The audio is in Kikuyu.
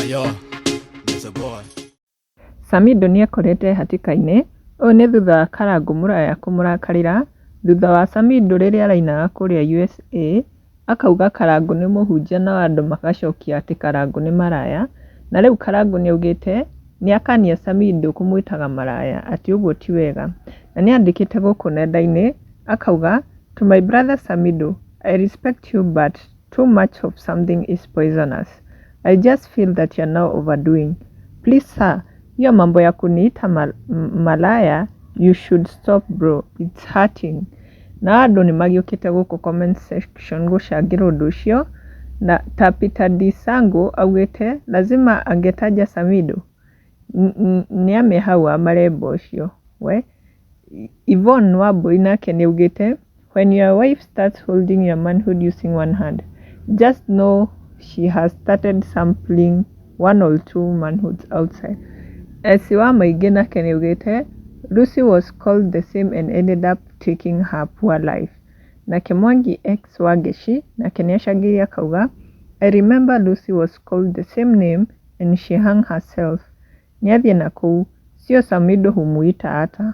Yo, it's a boy. Samidoh nĩekorete hatĩka-inĩ, ũũ nĩ thutha wa Karangũ Mũraya kũmũrakarĩra thutha wa Samidoh rĩrĩa arainaga kũrĩa USA akauga Karangũ nĩ mũhunjia nao andũ magacokia atĩ Karangũ nĩ maraya, na rĩu Karangũ nĩaugĩte nĩakania Samidoh kũmwĩtaga maraya atĩ ũguo ti wega. Na nĩandĩkĩte gũkũ nenda-inĩ akauga, to my brother Samidoh, I respect you but too much of something is poisonous. I just feel that you're now overdoing. Please sir, hiyo mambo ya kuniita malaya you should stop bro, it's hurting. Na andũ nĩ magĩũkĩte gũkũ comment section gũcangĩra ũndũ ũcio na ta Peter D Sango augĩte lazima angetaja Samidoh nĩame hau wa marembo ũcio we. Yvonne Wambui nake nĩaugĩte when your wife starts holding your manhood using one hand, just know she has started sampling one or two manhoods outside. Esi wa Maingĩ nake nĩaugĩte Lucy was called the same and ended up taking her poor life. Nake Mwangi X wa Ngeci nake nĩacangĩire akauga I remember Lucy was called the same name and she hung herself. Nĩathiĩ na kũu, sio Samidoh humuita hata.